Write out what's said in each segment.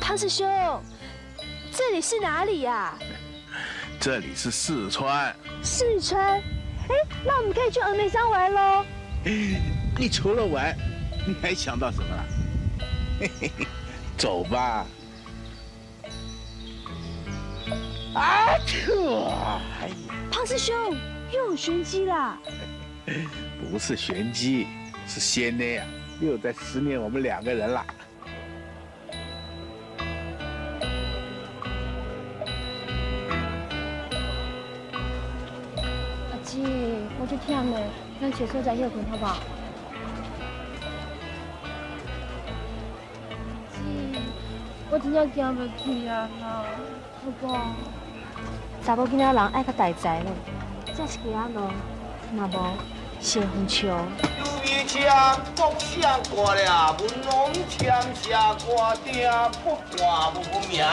潘师兄，这里是哪里呀？这里是四川。四川？哎，那我们可以去峨眉山玩喽。你除了玩，你还想到什么了？嘿嘿嘿，走吧。啊！哎呀，胖师兄又有玄机啦！不是玄机，是仙呢啊，又在思念我们两个人了。阿姊，我足忝的，咱找所在歇睏好无？姊，我真正行袂去啊啦，好无？查某囡仔人爱较大才咧，这是街仔路，若无先风桥。牛皮车国声挂了，文龙签写歌定卜卦无名，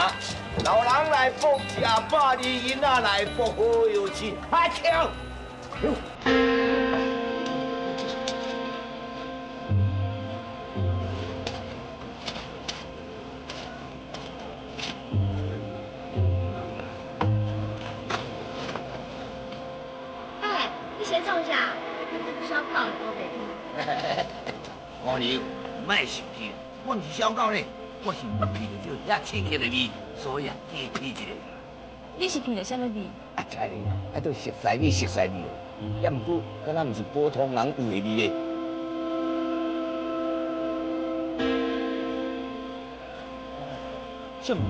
老人来卜食百里，囡仔来卜好游戏，阿强。我你莫生气，我毋是小狗呢，我是闻到这遐亲切的味，所以啊，加闻一下。你是闻著啥物味？啊，知哩，啊，都熟悉味，熟悉味。也毋过，敢若毋是普通人有的味咧。什么？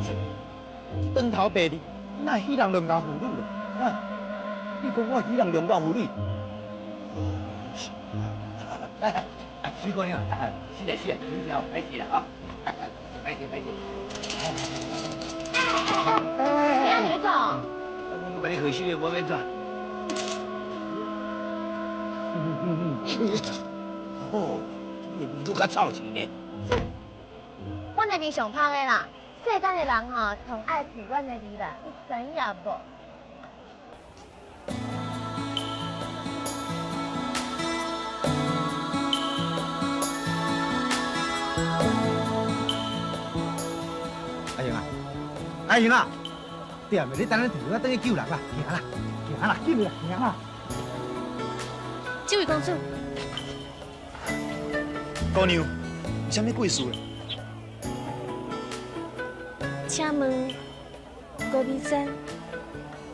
断头白字，哪会彼人良家妇女咧？啊，你讲我彼人良家妇女？哎，水姑娘，是啦是啦，真正歹势啦啊！歹势歹势。你要怎走？我把你贺死的，我免走。哦，你味阁较臭气呢。阮的味上芳的啦，世间的人吼，上爱闻阮的味啦，你知影无？阿英啊，阿英啊，对啊，你等下提我转去救人啦，行啦，行啦，紧啦，行啦。这位公主，姑娘，有啥物贵事？请问高美山，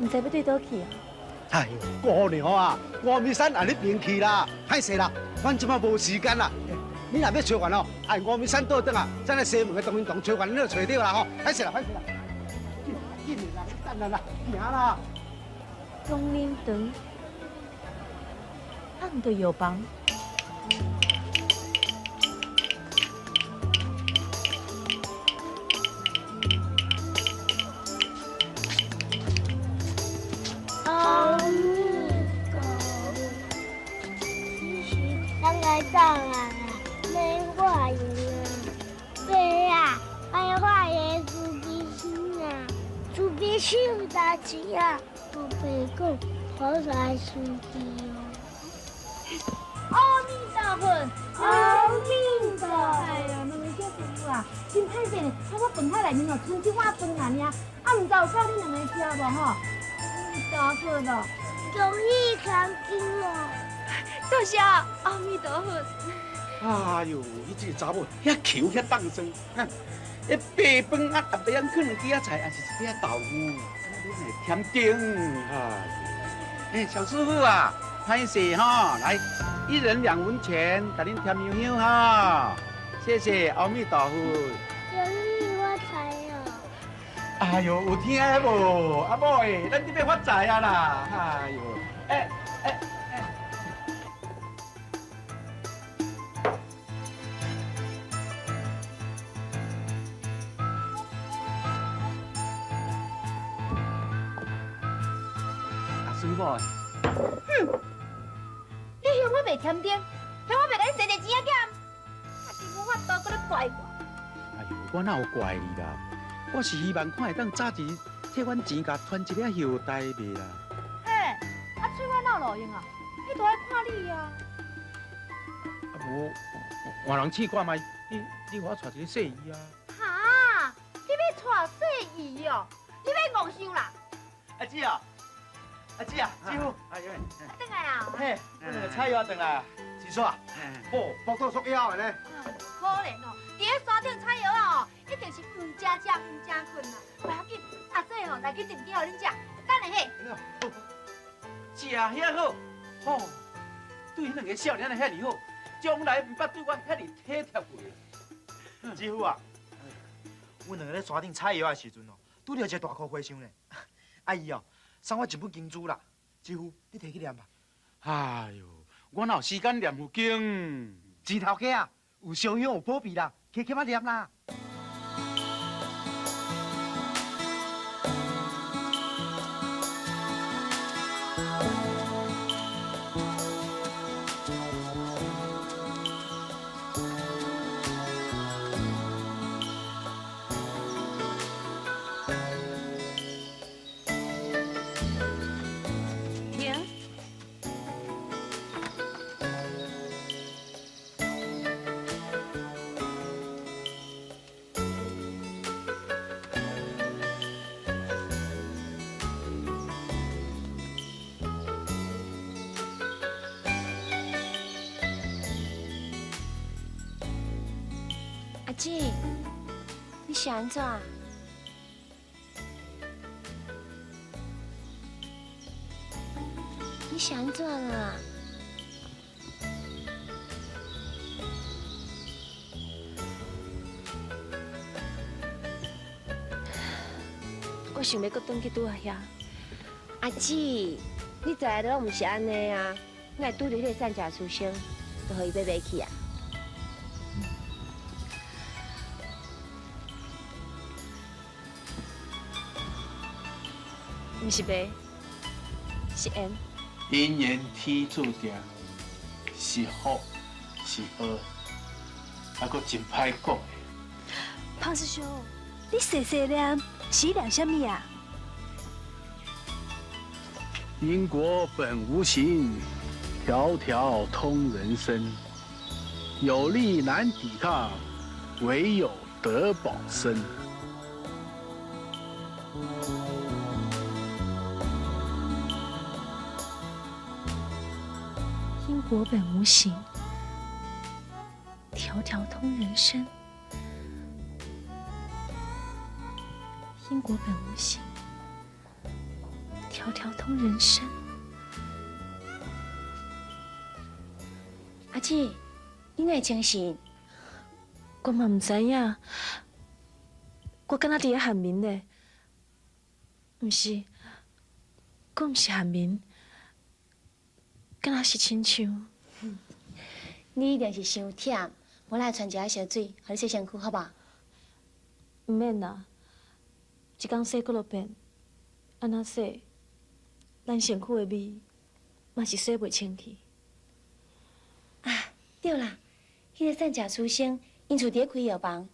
毋知欲对佗去啊？哎呦，姑娘啊，高美山也咧平去啦，歹势啦，阮这摆无时间啦。你若欲找阮哦，哎，峨眉山倒转啊，咱咧西门的东云堂找阮，你就找著啦吼。歹势啦，歹势啦，紧紧啦，你等下啦，行啦。东林堂，啊，毋著药房。阿弥陀佛，其实咱该走啊，免挂用啊，对啊，爱发耶慈悲心啊，慈悲心有代志啊，我白讲，我来生气哦。阿弥陀佛，阿弥陀佛。哎呀，两位小师傅啊，真歹势呢，啊，我饭海内面哦，剩一碗饭尔尔，啊，毋知有够恁两个食无吼？阿弥陀佛咯，终于看见哦。多谢阿弥陀佛。哎呦，你这个查某遐球遐当装，彼白饭啊，内底放两支仔菜，还是一支仔豆腐，你会添丁啊？哎，小师傅啊，歹势吼，来，一人2文钱，共恁添香香哈，谢谢阿弥陀佛。终于发财哦！哎呦，有听无？阿某的，咱这欲发财啊啦！哎呦，哎哎。哼！你嫌我袂添丁，嫌我袂共你踅踅钱仔减，啊，真无法度，阁咧怪我。哎呦，我哪有怪你啦？我是希望看会当早日替阮钱共传一粒后代袂啦。嘿，啊，喙我哪有路用啊？彼都爱看你啊。啊无，换人试看觅，你予我娶一个细姨啊。哈！你欲伊哦，你欲戆想啦？阿姊啊，阿姊啊，姊夫，哎呦，转来啊！嘿，阮两个采药转来，是煞，哦，腹肚足枵的呢。可怜哦，伫咧山顶采药啊哦，一定是毋食食毋食睏啦。袂要紧，阿姊吼来去炖鸡予恁食，等下嘿。食遐好，吼，对彼两个少年人遐尔好，将来毋捌对我遐尔体贴过。姊夫啊，阮两个咧山顶采药的时阵哦，拄著一个大箍和尚咧。啊伊哦，送我一本经书啦。姊夫，你提去念吧。哎哟，我哪有时间念佛经？钱头家啊，有烧香有保庇啦，加减仔念啦。停。阿姊，你是按怎？你是按怎啦？我想欲阁转去拄仔遐。阿姊，你知影拢毋是按呢啊？你若拄著彼个散食书生，就予伊买袂去啊？毋是卖，是缘。姻缘天注定，是福是祸，还阁真歹讲。胖师兄，你细细念是念啥物啊？因果本无形，条条通人生。有力难抵抗，唯有得保身。因果本无形，条条通人生。因果本无形，条条通人生。阿姊，你哪会清醒？我嘛毋知影，我敢若伫咧喊眠咧，毋是，阁毋是喊眠，敢若是亲像。你一定是伤忝，我来传一下烧水，予你洗身躯，好无？毋免啦，一工洗几落遍，按怎洗，咱身躯的味嘛是洗袂清去。啊，对啦，彼个散食书生，𪜶厝伫咧开药房，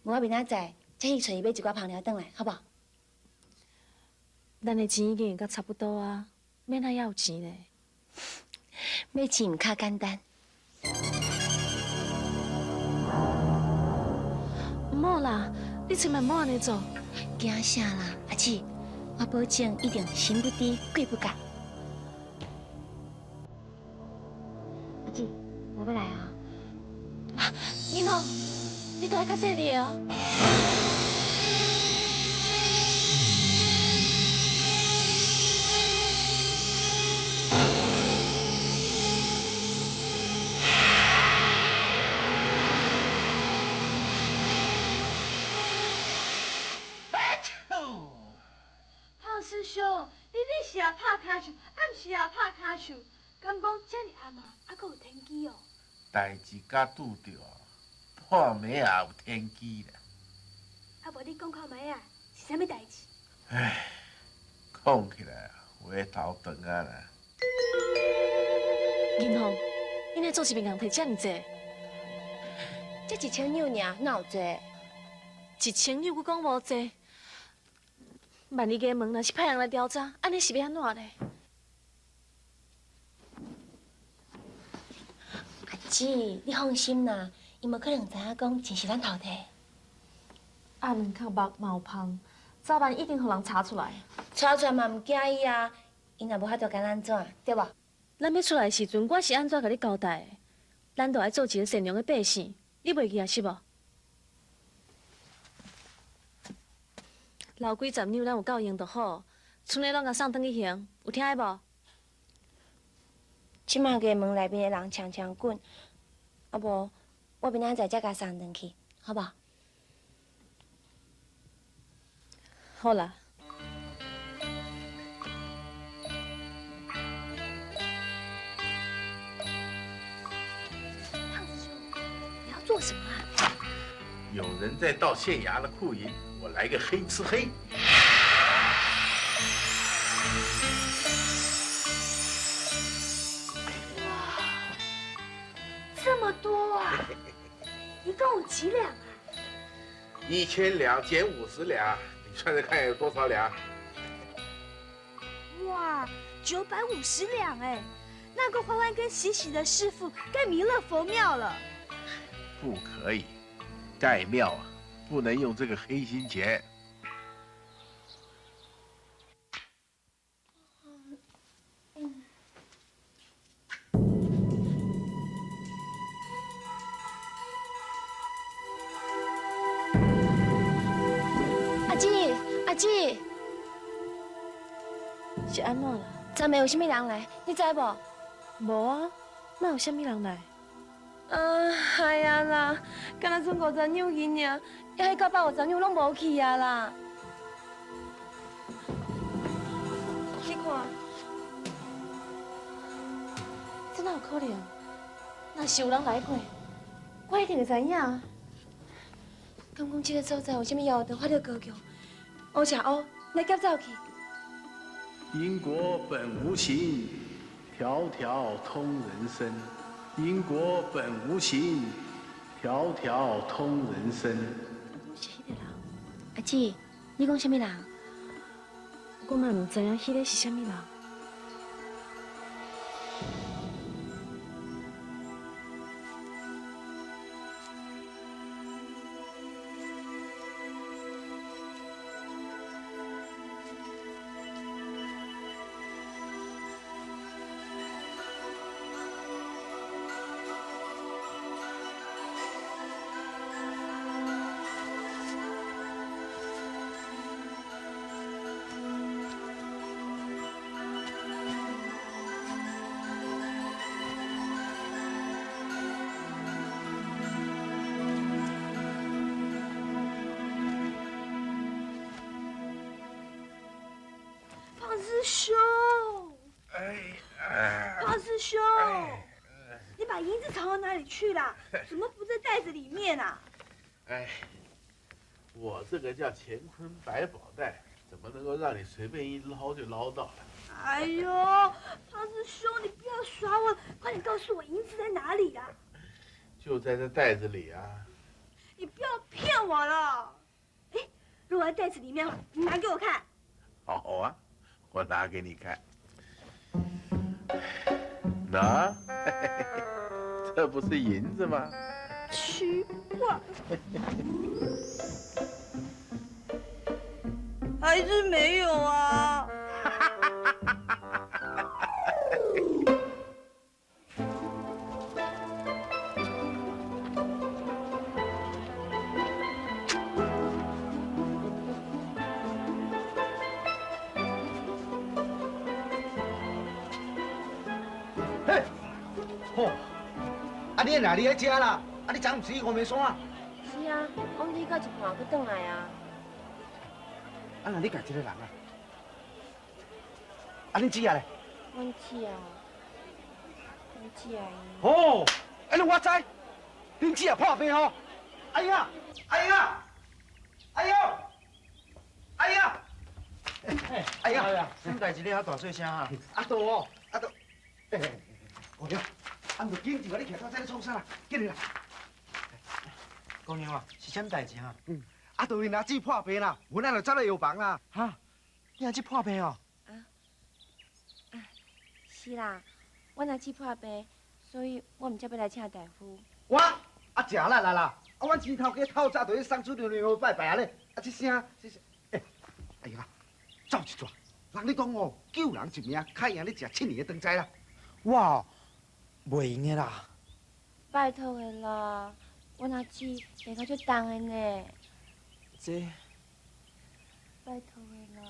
无我明仔载再去揣伊买一寡芳疗转来，好无？咱的钱已经会甲差不多啊，免哪还有钱咧？买钱毋较简单。毋好啦，你千万莫按呢做。惊啥啦，阿姊，我保证一定神不知鬼不觉。阿姊，我欲来啊！银凤，你都爱较细腻哦。胖师兄，你日时也拍跤手，暗时也拍跤手，敢讲遮尔暗啊，犹阁有天机哦？代志甲拄著，半暝也有天机啦。啊，无你讲看觅啊，是啥物代志？唉，讲起来话头长啊啦。银凤，你哪做一边人提遮尔济？这1000两尔，哪有济？ 1000两，阁讲无济。万一家门若是派人来调查，按呢是欲按怎咧？阿姊，你放心啦，伊无可能知影讲钱是咱偷提。鸭卵壳肉嘛有芳，早晚一定予人查出来。查出来嘛毋惊伊啊，伊若无法度共咱怎，对无？咱欲出来的时阵，我是按怎共你交代的？咱著爱做一个善良的百姓，你袂记啊是无？留几十两，咱有够用就好。賰的拢共送转去还，有听无？这马家门内面的人强强滚，啊无，我明仔载才共送转去，好无？好啦。胖子兄，你要做什么啊？有人在盗县衙的库银，我来个黑吃黑。哇，这么多啊！一共有几两啊？1000两减50两，你算算看有多少两？哇，950两哎！那够欢欢跟喜喜的师傅盖弥勒佛庙了。不可以，盖庙啊，不能用这个黑心钱。阿姊，是按怎啦？昨暝有啥物人来？你知无？无啊，哪有啥物人来？啊，哎呀啦，敢若剩50两银尔，遐950两拢无去啊啦！你看，这哪有可能？若是有人来过，我一定会知影。敢讲这个所在有啥物妖道发著高强？乌赤乌，来劫走去。因果本无情，条条通人生。因果本无情，条条通人生。是彼个人。阿姊，你讲啥物人？我嘛毋知影彼个是啥物人。师兄，胖师兄，你把银子藏到哪里去了？怎么不在袋子里面啊？哎，我这个叫乾坤百宝袋，怎么能够让你随便一捞就捞到了？哎呦，胖师兄，你不要耍我，快点告诉我银子在哪里啊？就在这袋子里啊！你不要骗我了！哎，如果在袋子里面，你拿给我看。好啊。我拿给你看，那，这不是银子吗？奇怪，还是没有啊。你哪里在遮啦？啊，你昨毋是去乌梅山？是啊，我去到一半，阁转来啊。啊，那你家一个人啊？啊，恁姊啊咧？阮姊啊，阮姊啊。哦，哎，我知，恁姊啊破病吼。哎呀，哎呀，哎呦，哎呀，哎呀，哎呀，什么代志你遐大细声啊？阿杜哦，阿杜，哎，姑娘。啊，毋紧张啊！你徛到这咧创啥啦？紧来啦！姑娘啊，是啥物代志啊？嗯，啊，就因阿姊破病啦，阮仔就走来药房啦。哈，你阿姊破病哦？啊，是啦，阮阿姊破病，所以我毋才欲来请大夫。我啊，食力啦啦！啊，阮钱头家透早就去送出娘娘拜拜啊咧。啊，这声，这声，哎，哎呀，走一逝，人咧讲哦，救人一命，较赢咧食7年的长斋啦。我袂用的啦。拜托的啦，阮阿姊病甲足重的呢。这，拜托的啦。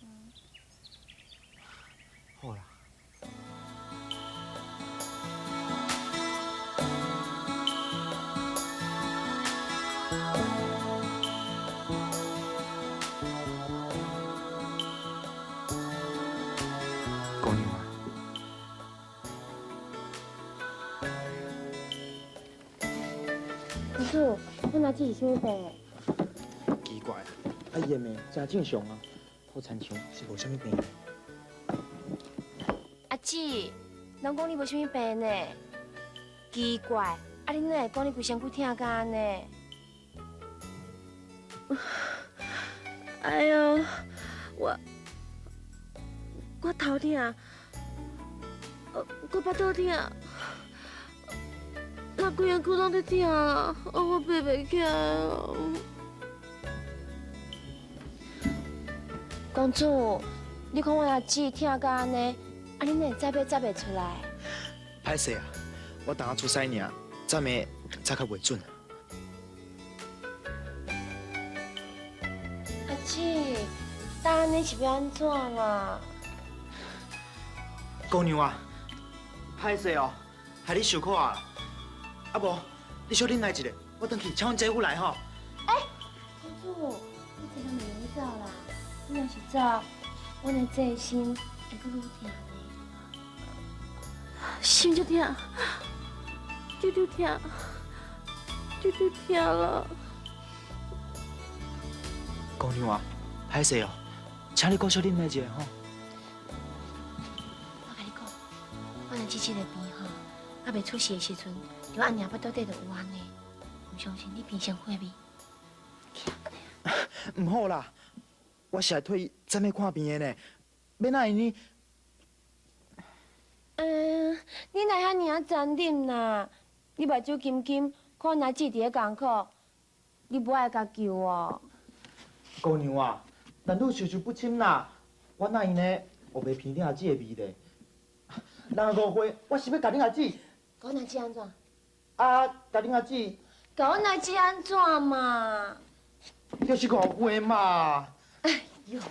嗯。好啦。阮阿姊是啥物病？奇怪，啊伊的命真正常啊，好亲像是无啥物病。阿姊，人讲你无啥物病呢？奇怪，啊你哪会讲你规身躯疼甲按呢？哎哟，我头疼，我腹肚疼。那规身躯拢在疼啊！我爬袂起来啊！公主，你看我阿姊疼甲按呢，啊你哪会早欲早袂出来？歹势啊，我当下出师尔，早暝早较袂准。阿姊，当按呢是欲按怎啦？姑娘啊，歹势哦，害你受苦啊！啊无，你小忍耐一下，我转去请阮姐夫来吼。哎，公主，你这个袂用走啦，你若是走，阮的这心会阁愈疼呢。心就疼，就疼，就疼了。姑娘啊，歹势哦，请你阁小忍耐一下吼。我共你讲，我若姊这个病吼，还袂出事的时阵。就按尔腹肚底就有按呢，毋相信你闻身躯的味。毋好啦，我是来替伊早欲看病的呢，欲哪会呢？嗯，你哪遐尔啊残忍啦？你目睭金金，看阿姊伫咧艰苦，你无爱共救哦？姑娘啊，男女授受不亲啦，我哪会呢？学袂闻恁阿姊的味咧？人误会，我是欲共恁阿姊。共阮阿姊按怎？啊，共恁阿姊，共阮阿姊按怎嘛？就是误会嘛。哎哟，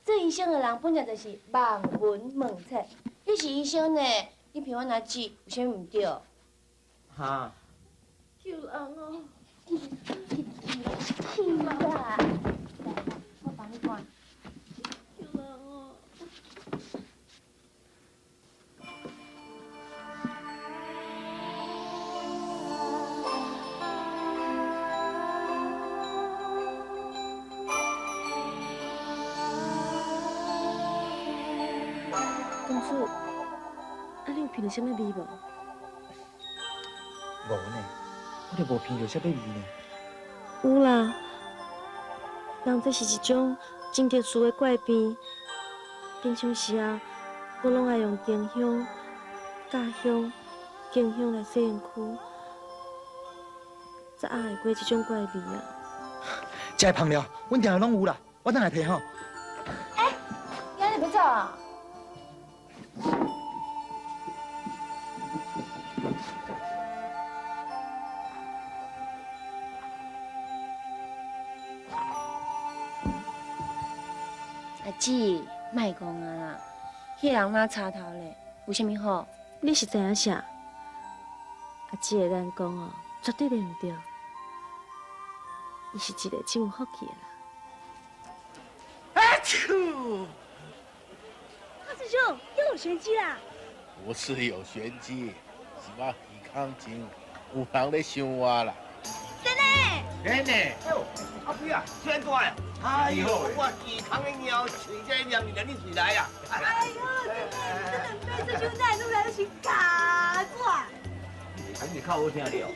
做医生的人本来就是望闻问切，你是医生呢，你骗阮阿姊有啥物毋对？哈？救人哦！去啦！我帮你看。救人哦！公主，啊，你有闻到啥物味无？无呢，我就无闻著啥物味呢。有啦，人这是一种真特殊的怪病。平常时啊，我拢爱用丁香、甲香、丁香来洗身躯，才压会过这种怪味啊。这个香料，阮定定拢有啦，我等来提吼。欸，你按呢欲走啊？阿姊，莫讲啊啦，彼人哪插头咧？有啥物好？你是知影啥？阿姊的眼光哦，绝对袂毋对。伊是一个真有福气的人。阿啾！阿师兄，又有玄机啦！不是有玄机，是我耳空前有人咧想我啦。真的？真的。哎呦，阿飞啊，这样大呀！哎呦，我耳空的猫，嘴这念念你嘴来啊！哎呦，真的，这两师兄哪会愈来愈像卡纸？啊，你较好听著。啊，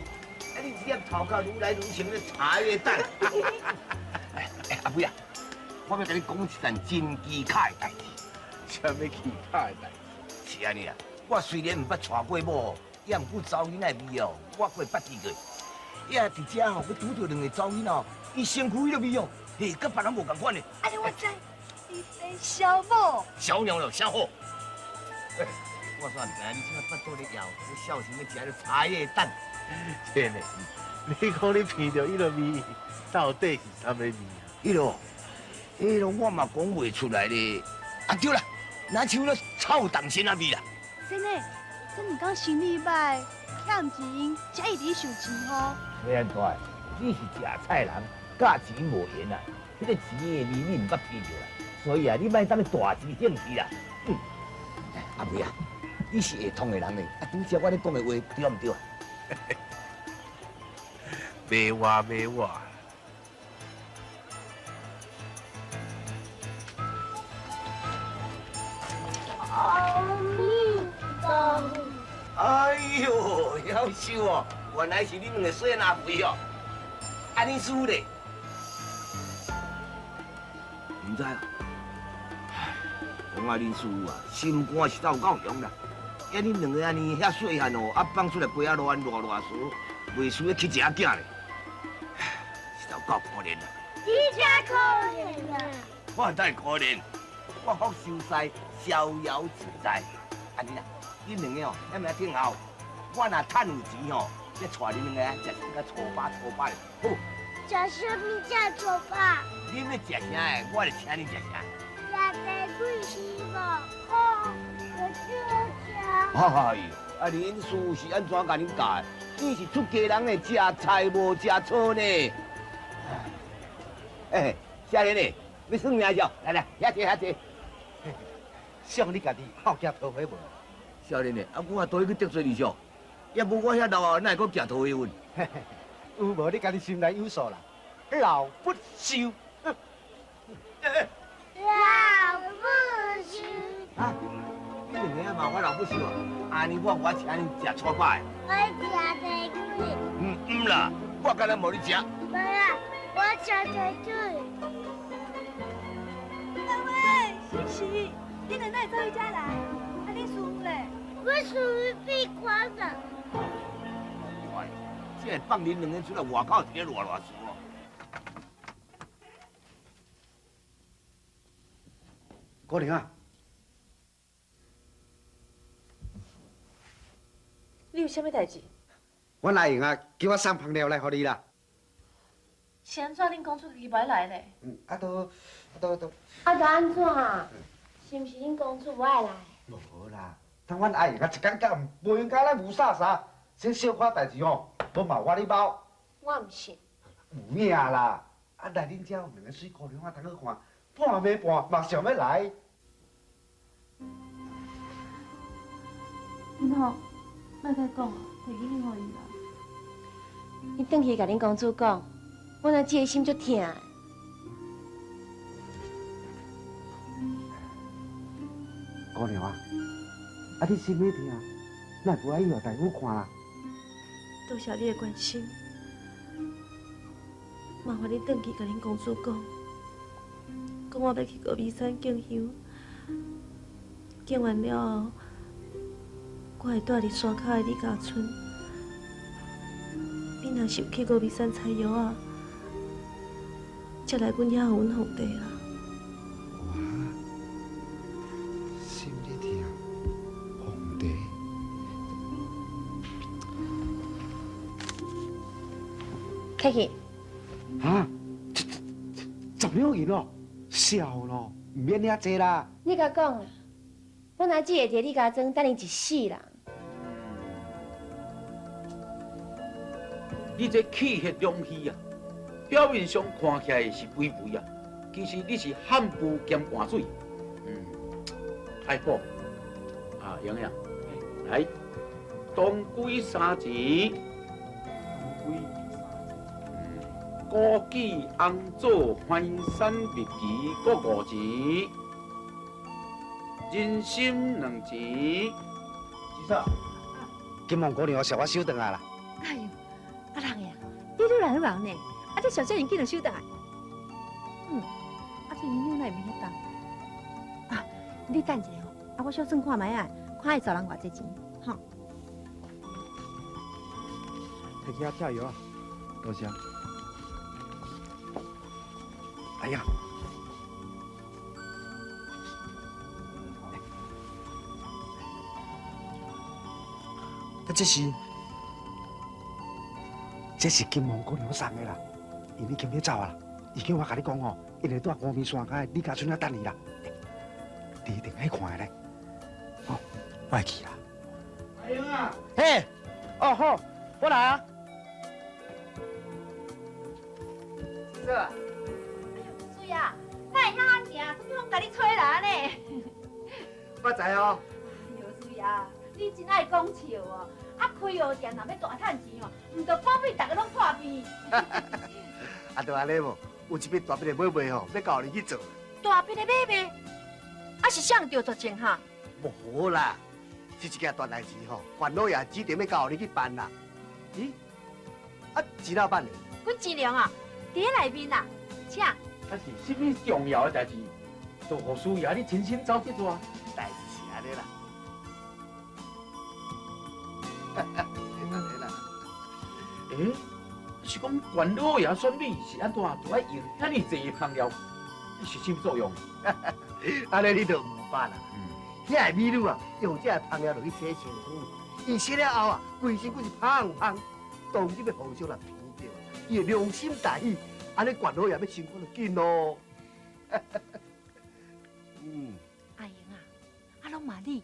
你这粒头壳愈来愈像咧茶叶蛋。哎哎，阿飞啊，我欲共你讲一件真奇巧的代志。啥物奇巧的代志？是按呢啦，我虽然毋捌娶过某，也毋过查某囡仔的味哦，我阁会捌记过。呀，伫遮吼，阁拄著两个查某囡仔哦，伊身躯彼个味哦，嘿，佮别人无仝款的。按呢我知，你在笑某。笑鸟了，啥好？欸，我煞毋知影你这马腹肚咧枵，你孝心欲食彼茶叶蛋。真的，你讲你闻著彼个味，到底是啥物味啊？彼个，彼个我嘛讲袂出来咧。啊对啦，若像咧臭重身仔味啦。真的，这毋讲生意歹，欠钱，才一直收钱吼。要按怎？你是食菜人，佮钱无缘啊。彼个钱的味你毋捌闻著啦，所以啊，你莫当大钱兴趣啦。嗯，阿妹啊，你是会通的人呢，啊，拄才我咧讲的话对毋对啊？袂话袂话。阿弥陀佛。哎呦，夭寿哦，原来是恁两个细阿肥哦。啊，你师父咧？毋知啊。讲啊，恁师父啊，心肝实在有够雄啦。啊，恁两个按呢遐细汉哦，啊放出来街仔路按热热输，袂输咧乞一仔囝咧，实在有够可怜啦。你才可怜啊！我当然可怜，我福寿哉，逍遥自在。按呢啦，恁两个哦，遐尔听候，我若趁有钱吼，要带恁两个食一个粗饱粗饱的，好。食啥物叫粗饱？你欲食啥的，我就请你食啥。食茶水是无？好，我就食。哎呦，啊，恁师父是按怎共恁教的？你是出家人的，食菜无食草呢。哎，少年的，欲算命是？来来，遐坐遐坐。像你家己好行桃花运？少年的，啊，我倒去得罪你少？也无我遐老啊，哪会阁行桃花运？有无你家己心内有数啦。老不休。老不休。啊！你两个骂我老不休啊？按呢我请你食粗饱的。我食茶水。毋啦，我敢若无你食。无啦，我食茶水。阿妹，喜喜，你哪会走去遮来？啊，你师父咧？我师父闭关了。这会放恁两个出来外口伫咧热热输哦。姑娘啊，你有啥物代志？阮阿英啊，叫我送香料来予你啦。是按怎？恁公主家己无爱来咧？嗯，啊都，啊都都。啊都按怎？是毋是恁公主无爱来？无啦，等阮阿英啊，一工到晚无闲佮咱雾煞煞，这小可代志吼，无嘛我咧包。我毋信。有影啦，啊来恁遮有两个媠姑娘啊，通好看，半暝半嘛想欲来。恁吼，莫阁讲，提起恁予伊啦。你转去共恁公主讲，阮阿姊的心足疼的。姑娘啊，啊你心咧疼，哪会无爱去予大夫看啦？多谢你的关心，麻烦你转去共恁公主讲，讲我欲去高美山敬香，敬完了后，我会蹛伫山跤的李家村。你若是有去高美山采药仔，才来阮遐予阮放地啦。我心咧疼，放地。客气。啊，十两银哦，少咯，毋免遐济啦。你共讲啦，阮阿姊会伫李家庄等伊一世人。你这气血两虚啊，表面上看起来是肥肥啊，其实你是汗浮兼汗水。嗯，爱补啊，营养来，当归3钱，当归，枸杞、红枣、淮山、蜜杞各5钱，人参2钱。姊嫂，金凤姑娘小我收转来啦。哎呦，阿人呀，你愈来愈老呢，啊这小少年紧就收转来。嗯，啊这营养哪会免遐重？啊，你等一下吼，啊我小算看觅啊，看会找人偌济钱，吼。提去遐拆药啊，多谢。哎呀！啊，这是金凤姑娘送的啦，因已经欲走啊啦。伊叫我共你讲哦，伊会住五面山跤的李家村遐等你啦。你一定爱看的咧。哦，我会去啦。阿英啊，嘿，哦好，我来啊。是啊。哎呦，水啊，哪会遐安定？什么拢共你吹来呢？我知哦。哎呦，水啊，你真爱讲笑哦。啊，开药店若欲大趁钱哦，毋著保庇逐个拢破病。啊，就按呢无，有一笔大笔的买卖吼，欲交你去做。大笔的买卖，啊是啥著绝症哈？无啦，是一件大代志吼，县老爷指定欲交予你去办啦。咦？啊，钱老板呢？阮钱良啊，伫咧内面啦，请。啊是啥物重要的代志，就予师爷你亲身走去做啊？代志是按呢啦。哈哈，啦。欸，是讲县老爷选美是按怎，就爱用遐尔济香料，是啥物作用？按呢你就毋捌啦。遐个美女啊，用这个香料落去洗身躯，伊洗了后啊，规身躯是香香，当今的皇上若闻著，伊会良心大喜，按呢县老爷欲升官就紧咯。嗯。阿英啊，啊拢嘛你，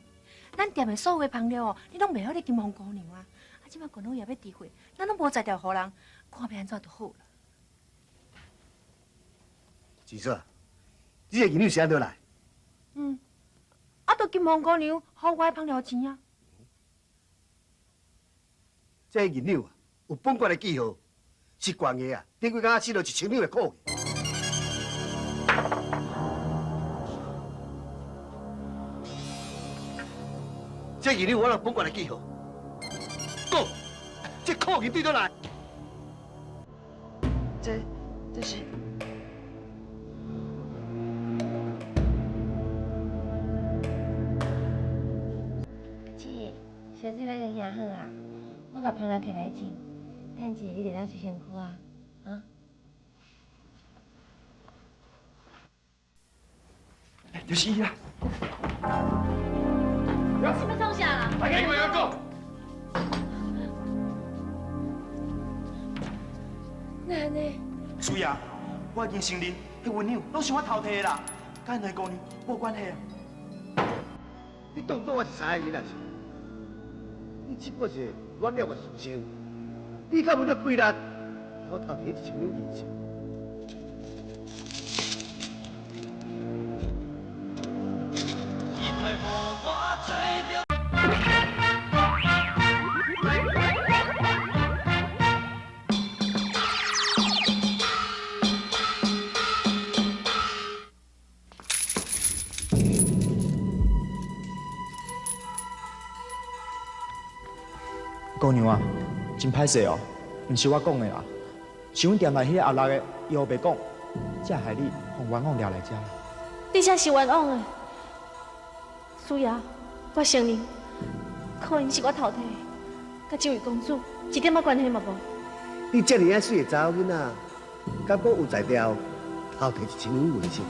咱店的所有的香料哦，你拢卖予你金凤姑娘啊。啊，这摆县老爷欲治会，咱拢无才调予人，看欲按怎就好啦。钱嫂，这个银两是按怎来？嗯，啊，就金凤姑娘予我的香料钱啊。这个银两啊，有本县的记号，是县的啊，顶几工失落1000两的库银。这银两我有本县的记号，讲，这库银对佗来？这是。姐，小水果兄好啊，我共香料提来煎，等一下你就当洗身躯啊，啊？就是伊啦。你是欲创啥啦？来，给你们讲。哪按呢？是啊，我已经承认，彼银两拢是我偷提的啦，佮两个姑娘无关系啊。你当作我是啥人啊？是？你只不过是软了个事情，你敢有这魄力，我偷提1000两银子？姑娘啊，真歹势哦，毋是我讲的啦，是阮店内彼个阿六的，伊乌白讲，才害你予冤枉掠来遮。你才是冤枉的，师爷，我承认，可能是我偷提的，佮这位公子一点仔关系嘛无。你这尔仔媠的查某囡仔，敢阁有才调偷提1000两银子？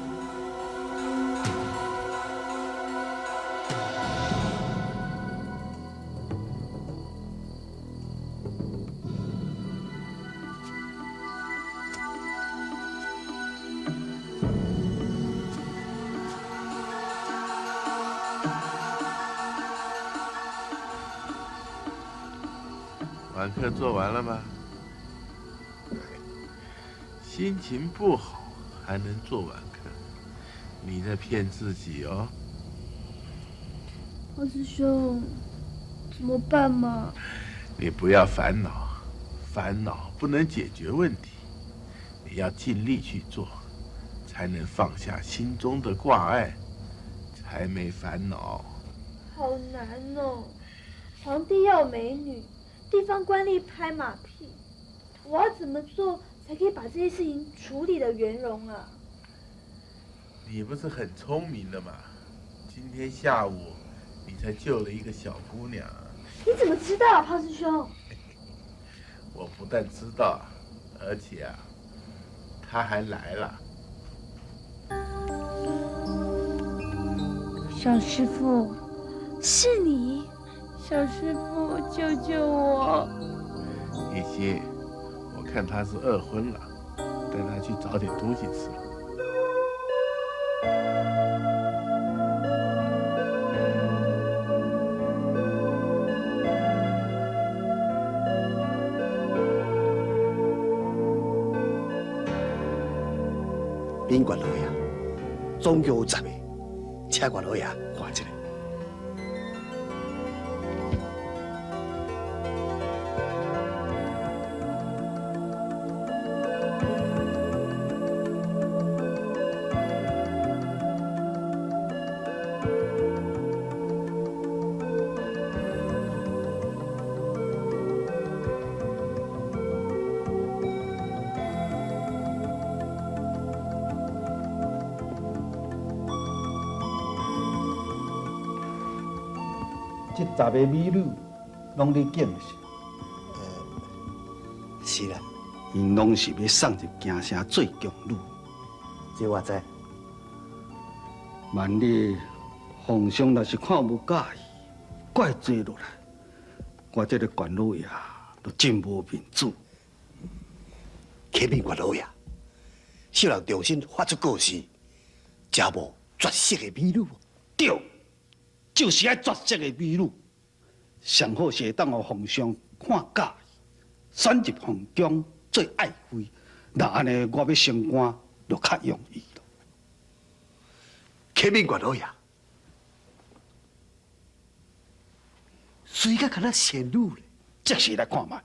晚课做完了吗？心情不好还能做晚课，你在骗自己哦。老师兄，怎么办嘛？你不要烦恼，烦恼不能解决问题，你要尽力去做，才能放下心中的挂碍，才没烦恼。好难哦，皇帝要美女。地方官吏拍马屁，我要怎么做才可以把这些事情处理得圆融啊？你不是很聪明的吗？今天下午你才救了一个小姑娘。你怎么知道啊，胖师兄？我不但知道，而且啊，她还来了。小師傅，是你，小師傅，救救我！葉希，我看他是餓昏了，帶他去找點東西吃。敏縣老爺，總共有10个，請縣老爺看一下。這10个美女攏你揀的是？是啦。𪜶攏是欲送入京城做宫女。這我知。萬一皇上若是看無佮意，怪罪落來，我這個縣老爺就真無面子。啟稟縣老爺，小人重新發出告示，招募絕色的美女。對。就是愛絕色的美女，上好是會當予皇上看佮意，選入皇宮做愛妃。那按呢，我欲升官就較容易咯。啟稟縣老爺，水甲敢若仙女咧，這時來看覓。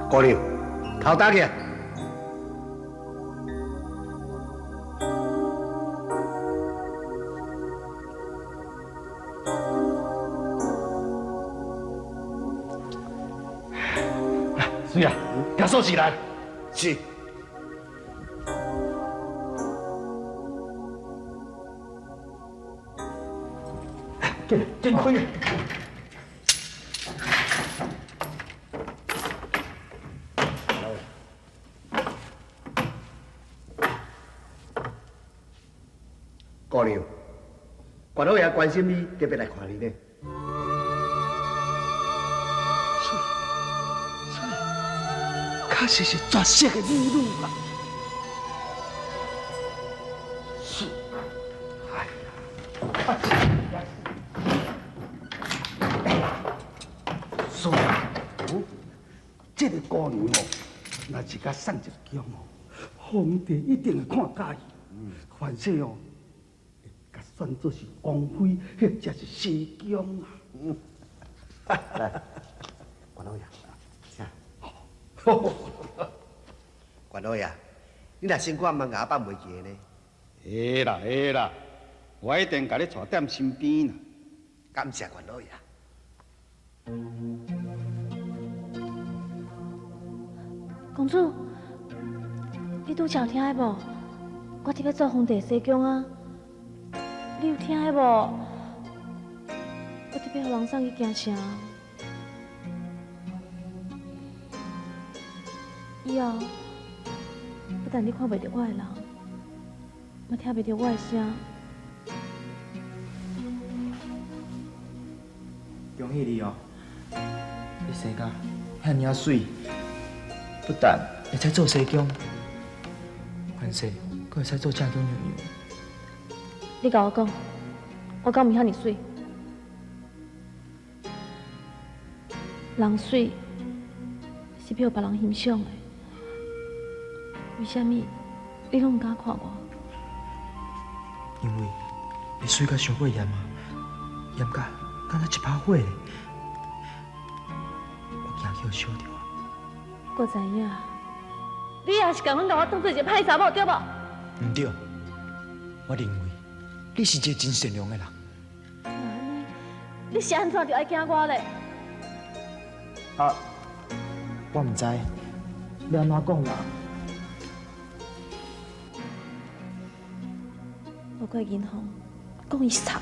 姑娘，頭打起來。水啊，拿锁匙来。是。进，进开。姑娘，縣老爺關心你，特別來看你呢。水，水，確實是絕色的美女啊！是，哎呀，水，這個姑娘哦，若是共送入宮哦，皇帝一定會看佮意。凡勢哦。選做是王妃，或者是西宮啊！來，縣老爺，請。縣老爺，你若身躯毋通共我放袂記呢？會啦會啦，我一定共你帶踮身邊啦。感謝縣老爺。公主，你拄才有聽的無？我佇欲做皇帝西宮啊！你有聽的無？我特欲予人送去京城，以後不但你看袂著我的人，嘛聽袂著我的聲。恭喜你哦！你生甲遐爾仔媠，不但會使做西宮，凡勢閣會使做正宮娘娘。你共我講，我敢毋遐爾媠？人媠是欲予別人欣賞的，為啥物你攏毋敢看我？因為你媠甲傷過艷啊，艷甲敢若一把火咧，我驚去予燒著啊！我知影，你也是共阮共我當做一个歹查某，對無？毋對，我認為你是一个真善良的人。那按呢，你是按怎就愛驚我咧？啊，我毋知，欲按怎講啦？莫怪銀行，講伊是賊。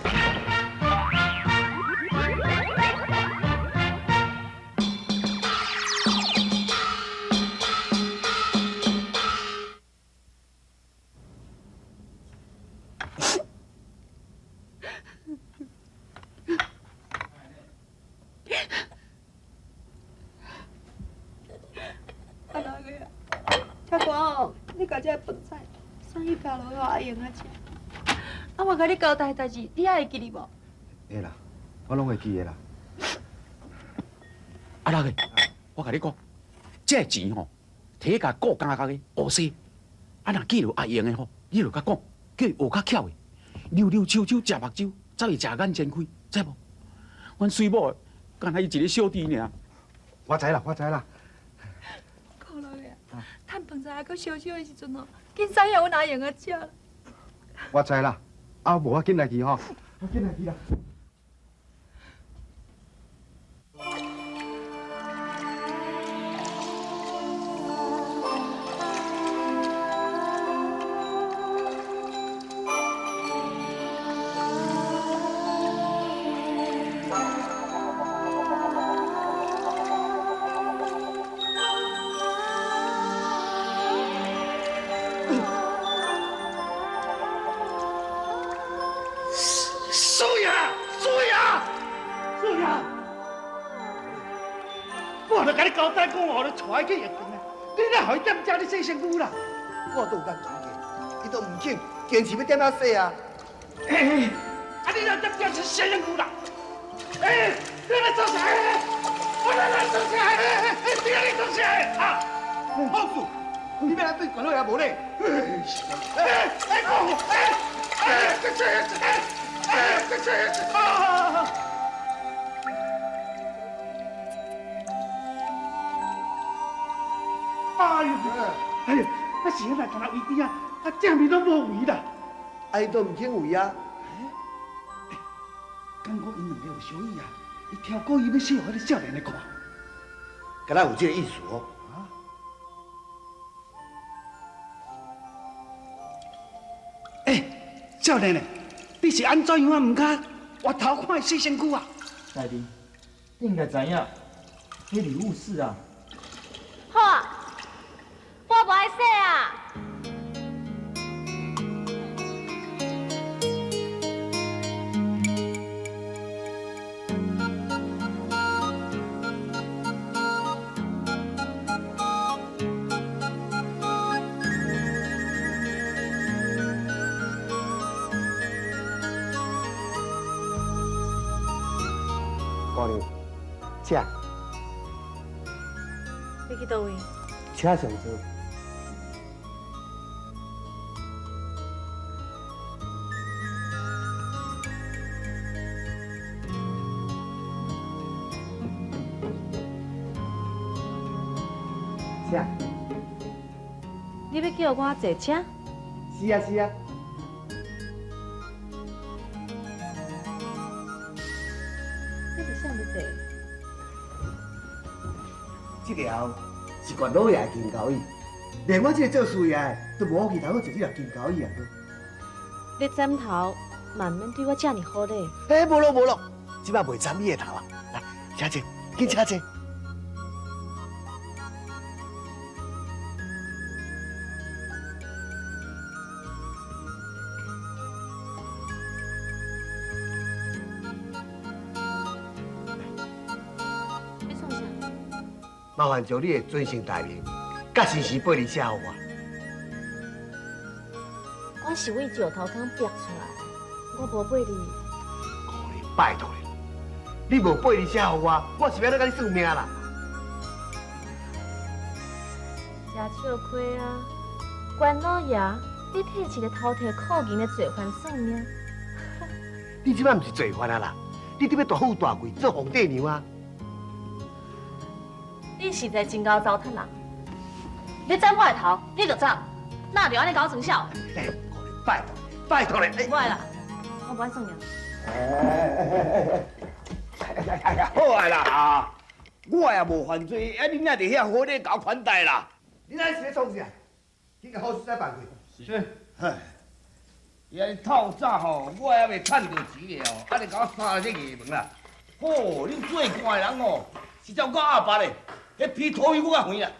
望哦，你共这个饭菜送去塔楼予阿英仔食。啊，我共你交代的代志，你还会记得无？会啦，我拢会记得啦。阿六个，我共你讲，这个钱吼，提去共顾家家的学洗。啊，若见著阿英的吼，你就共讲，叫伊学较巧的，溜溜手手食目睭，才会食眼前开，知无？阮水某的，敢若伊一个小弟尔。我知啦，我知啦。顾老爷，趁饭菜还阁烧烧的时阵吼，紧送予阮阿英仔食。我知啦，啊，无我紧来去吼，我紧来去啦。你洗身躯啦！我都有共讲过，伊都毋肯，坚持欲踮遐洗啊！欸，啊你若踮遮是洗身躯啦！欸，你来做啥？我来来做啥？欸，你来做啥？啊！好事，你欲来对管老爷无礼？欸欸讲，欸欸这这欸欸这这啊！哎呦！哎呦，啊是安那，敢若位置啊，啊正面拢无位啦，啊伊都毋肯位啊。敢讲𪜶两个有相意啊？伊挑故意欲洗予彼个少年的看，敢若有这个意思哦。欸，少年的，你是按怎样啊？毋敢回头看伊洗身躯啊？大弟，你应该知影，彼礼物室啊。好啊。我无爱洗啊！姑娘，请。你去佗位？请上座。你欲叫我坐车？是啊是啊。这是啥物坐？这条是关老爷的金交椅，连我这个做师爷的都无福气通好坐这条金交椅啊！你枕头嘛毋免对我遮尔好咧。欸，无咯无咯，这摆袂斩你的头啊！来，请坐，紧请坐。麻烦将你的尊姓大名，佮生时八字写予我。我是为石头坑逼出来，我无八字。姑娘，拜托你，你无八字写予我，我是欲按怎共你算命啦？真笑亏啊！关老爷，你替一个偷提苦银的罪犯算命？你这摆毋是罪犯啊啦，你得欲大富大贵做皇帝娘啊！你实在真𠢕糟蹋人！你斩我的头，你就走，哪著按呢共我装痟？欸，拜托，拜托你！无爱啦，我无爱算命。哎呀，好啊啦啊！我也无犯罪，啊，恁也伫遐好咧共我款待啦。你那是咧创啥？去共好事仔办去。是。伊按呢透早吼，我还袂趁著钱咧哦，啊，你共我杀这衙门啦！吼，恁做官的人吼，实在有够鸭巴咧，彼皮头皮阁较圆啦。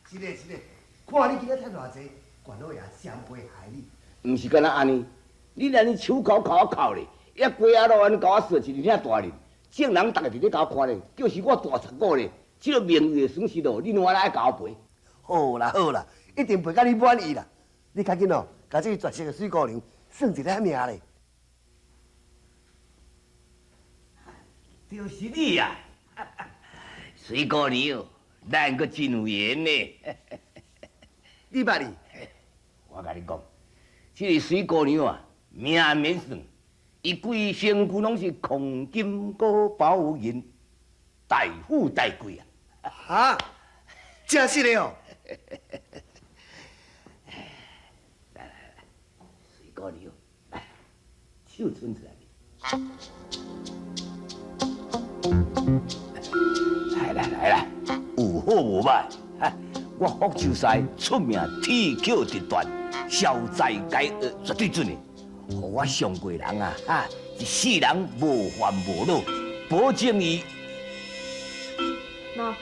是咧是咧，看你今仔趁偌济，关老爷先袂害你。毋是干焦按呢，你按呢手铐铐我铐咧，遐鸡仔路按呢共我说一领大咧，众人逐个伫咧共我看咧，就是我大贼股咧，这个名誉的损失咯，恁原来爱共我赔。好啦好啦，一定赔甲你满意啦。你较紧哦，共这个绝色的水姑娘算一下命咧。就是你呀，水姑娘，咱阁真有缘呢。你捌伊？我共你讲，这个水姑娘啊，命免算，伊规身躯拢是黄金阁宝银，大富大贵啊！哈，真实的哦。来来来，水姑娘，来，手伸出来。来来来来，有好无歹。我福州师出名铁口直断，消灾解厄绝对准的。予我上过人啊，哈，一世人无烦无恼，保证伊。喏。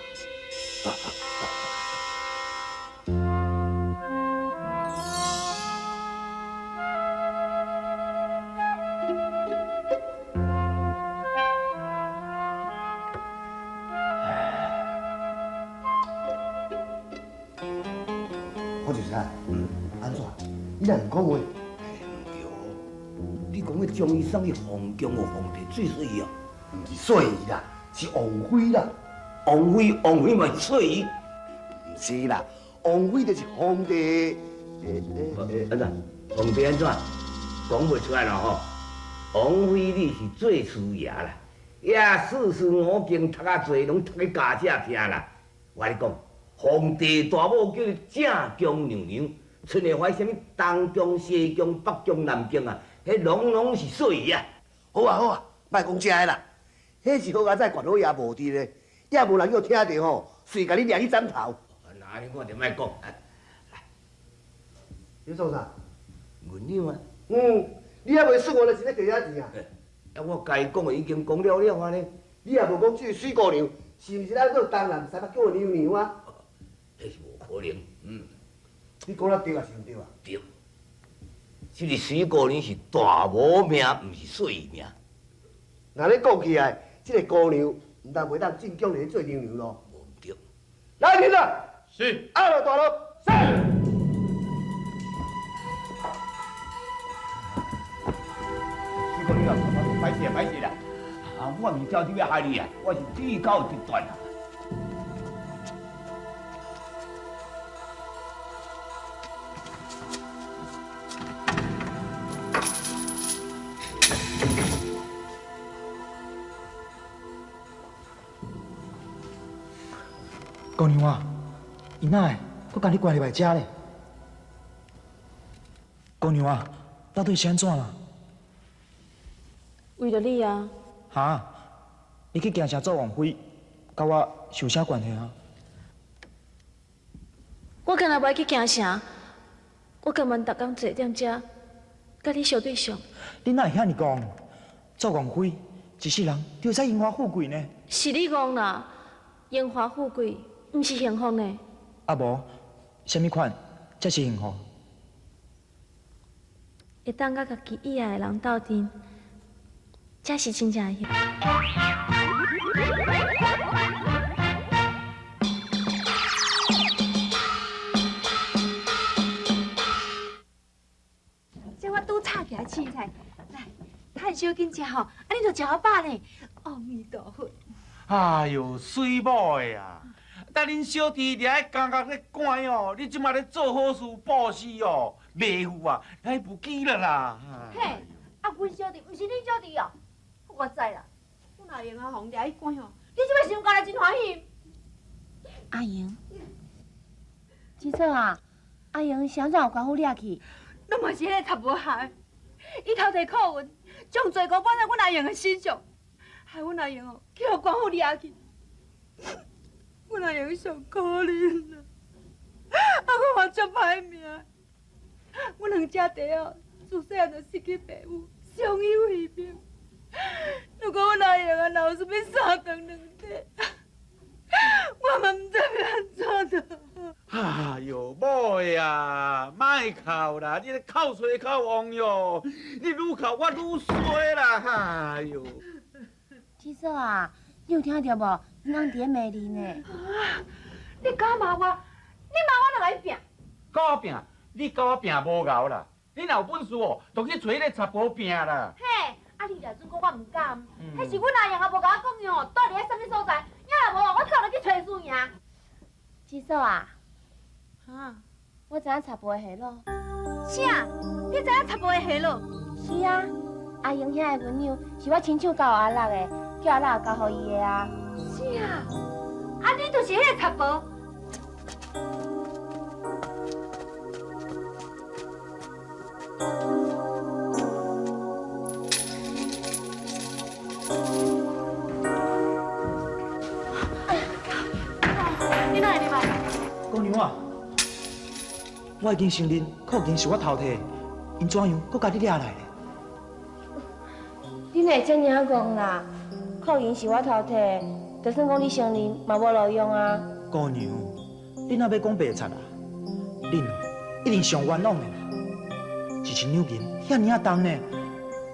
我就是啊，按怎？你若毋讲话？对，你讲彼将伊送去皇宫，予皇帝做细鱼哦？毋是细鱼啦，是王妃啦。王妃，王妃嘛是细鱼？毋是啦，王妃就是皇帝。按怎？皇帝按怎？讲袂出来啦吼。王妃你是做师爷啦，呀，四书五经读啊济，拢读去家姐听啦。我共你讲。皇帝大某叫做正宫娘娘，春下怀啥物东宫、西宫、北宫、南宫啊，彼拢拢是细鱼啊。好啊好啊，莫讲这个啦，彼是好佳哉，管老爷无伫咧，也无人叫听著吼，随共你掠去斩头。那按呢我就莫讲。来，你创啥？银两啊。嗯，你还袂算我，就是咧摕遐钱啊？啊，我该讲的已经讲了了啊咧。你也无讲这个水姑娘是毋是咱做东南西北叫娘娘啊？彼是无可能，嗯。你讲得对抑是毋对啊？对。这个水姑娘是大某命，毋是细鱼命。若你讲起来，这个姑娘毋但袂当进宫里做娘娘咯。无毋对。来人啊！是。阿罗大罗，是。水姑娘啊，歹势歹势啦！啊，我毋是走这要害你啊，我是铁口直断啊。姑娘啊，伊哪会阁共你关入来遮咧？姑娘啊，到底是按怎啦？为著你啊！哈？你去京城做王妃，佮我是有啥关系啊？我敢若无爱去京城，我甘愿逐工坐踮遮，佮你相对相。你哪会遐尔戆？做王妃，一世人就会使荣华富贵呢？是你戆啦，荣华富贵毋是幸福呢。啊无，啥物款才是幸福？会当佮家己意爱的人斗阵，才是真正的幸福。这我拄炒起来凊彩，来，趁小紧食吼，按呢就食好饱呢。阿弥陀佛。哎哟，水某的啊！等恁小弟掠去监狱咧关哦，你这马咧做好事布施哦，袂赴啊，来不及了啦。嘿，啊，阮小弟毋是恁小弟哦，我知啦。阮阿英啊，予掠去关哦，你这摆想家来真欢喜。阿英，七嫂啊，阿英是按怎予官府掠去？拢嘛是彼个读无学，伊偷摕课文，将罪过搬在阮阿英的身上，害阮阿英哦去予官府掠去。阮阿英上可怜啊！啊，我嘛足歹命。阮两姐弟哦，自细汉就失去爸母，相依为命。如果阮阿英啊，若有啥物三长两短，我嘛毋知欲按怎做。哎哟，某的啊，莫哭啦！你咧哭衰哭旺哟，你愈哭我愈衰啦！哎哟。七嫂啊，你有听著无？人伫咧骂你呢。啊！你敢骂我？你你骂我就共你拼。佮我拼？你佮我拼无𠢕啦！你若有本事哦，就去揣彼个贼婆拼啦！嘿，啊你若准讲我毋敢，彼是阮阿爷也无共我讲伊吼，住伫咧啥物所在？也若无，我走落去揣输赢。姊嫂啊，哈，我知影贼婆的下落。啥？你知影贼婆的下落？是啊，阿英遐的文样是我亲手教阿乐的，叫阿乐交予伊的啊。是啊，啊你就是彼个贼婆。你哪会入来？姑娘啊，我已经承认箍银是我偷提的，𪜶怎样阁共你掠来咧？你哪会遮尔仔戆啦？箍银是我偷提的，就算讲你承认嘛无路用啊。姑娘，你若欲讲白贼啊？恁哦，一定上冤枉的啦！一千两银遐尔仔重呢，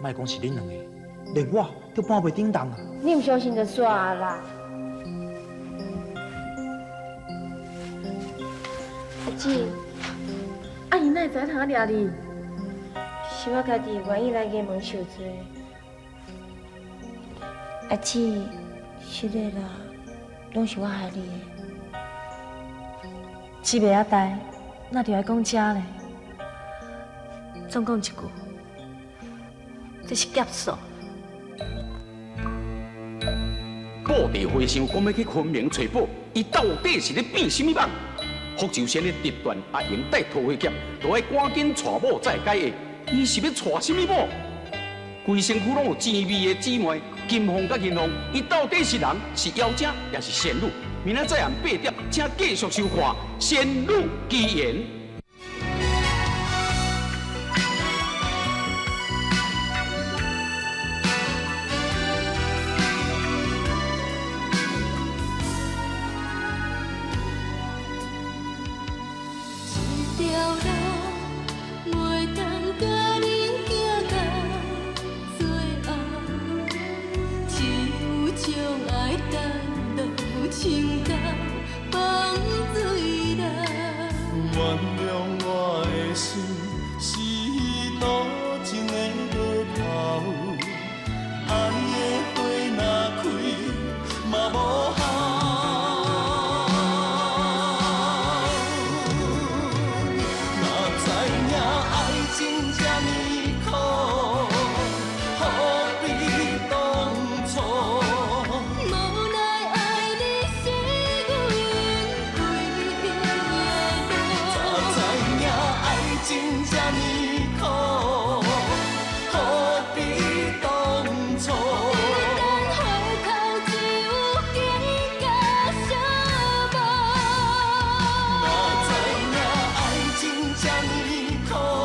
莫讲是恁两个，连我都搬袂顶重啊！你毋相信就煞啊啦。阿姊，啊𪜶哪会知影通掠你？是我家己愿意来衙门受罪。阿姊，是的啦，拢是我害你的。志袂晓代，那就爱讲遮咧。总讲一句，这是劫数。布袋和尚讲欲去昆明揣宝，伊到底是咧变啥物梦？福州仙咧直断阿英带桃花剑，都爱赶紧娶某才会解厄。伊是欲娶啥物某？规身躯拢有甜味的姊妹金凤佮银凤，伊到底是人是妖精，抑是仙女？明仔载暗8点，请继续收看《仙女奇缘》。这呢苦。